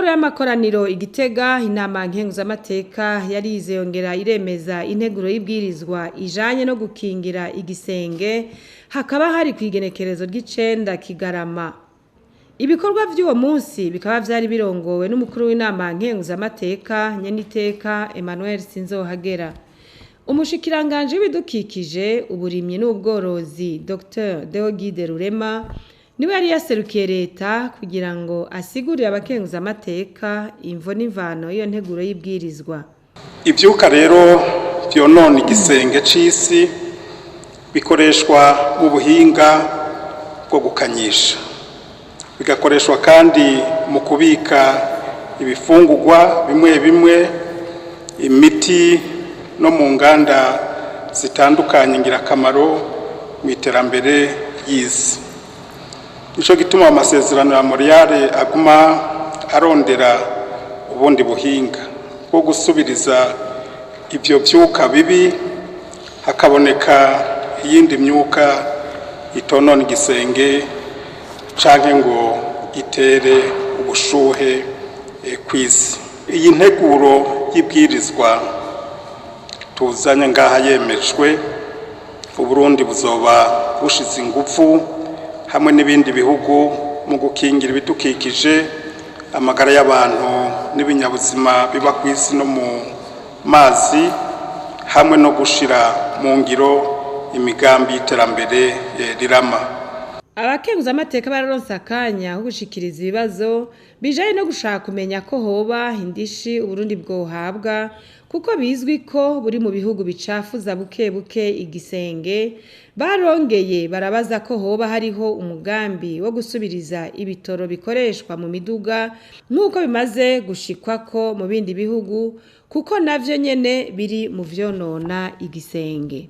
Ngoro y'amakoraniro Igitega, inama nkenguzamateka yarize yongera iremeza integuro y'ibwirizwa ijanye no gukingira igisenge, hakaba hari kw'igenekerezo ry'icenda Kigarama. Ibikorwa vy'uwo munsi bikaba vyari birongowe n'umukuru w'inama nkenguzamateka nyeniteka Emmanuel Sinzohagera. Umushikiranganji w'ibidukikije, uburimyi n'ubworozi Dr Deogide Rurema niwe yari yaserukiye leta kugira ngo asigurire abakenguzamateka imvo n'imvano y'iyo nteguro y'ibwirizwa. Ivyuka rero vyonona igisenge c'isi bikoreshwa mu buhinga bwo gukanyisha, bigakoreshwa kandi mu kubika ibifungurwa bimwe bimwe, imiti no mu nganda zitandukanye ngirakamaro mu iterambere ry'isi. Nico gituma amasezerano ya Montreal aguma arondera ubundi buhinga bwo gusubiriza ivyo vyuka bibi, hakaboneka iyindi myuka itonona igisenge canke ngo itere ubushuhe kw'isi. Iyi nteguro y'ibwirizwa tuzanye ngaha yemejwe, Uburundi buzoba bushize ingufu hamwe n'ibindi bihugu mu gukingira ibidukikije, amagara y'abantu n'ibinyabuzima biba ku isi no mu mazi, hamwe no gushira mu ngiro imigambi y'iterambere rirama. Abakenguzamateka bararonse akanya ko gushikiriza ibibazo bijanye no gushaka kumenya ko hoba indishi Uburundi bwohabwa, kuko bizwi ko buri mu bihugu bicafuza buke buke igisenge. Barongeye barabaza ko hoba hariho umugambi wo gusubiriza ibitoro bikoreshwa mu miduga nk'uko bimaze gushikwako mu bindi bihugu, kuko navyo nyene biri mu vyonona igisenge.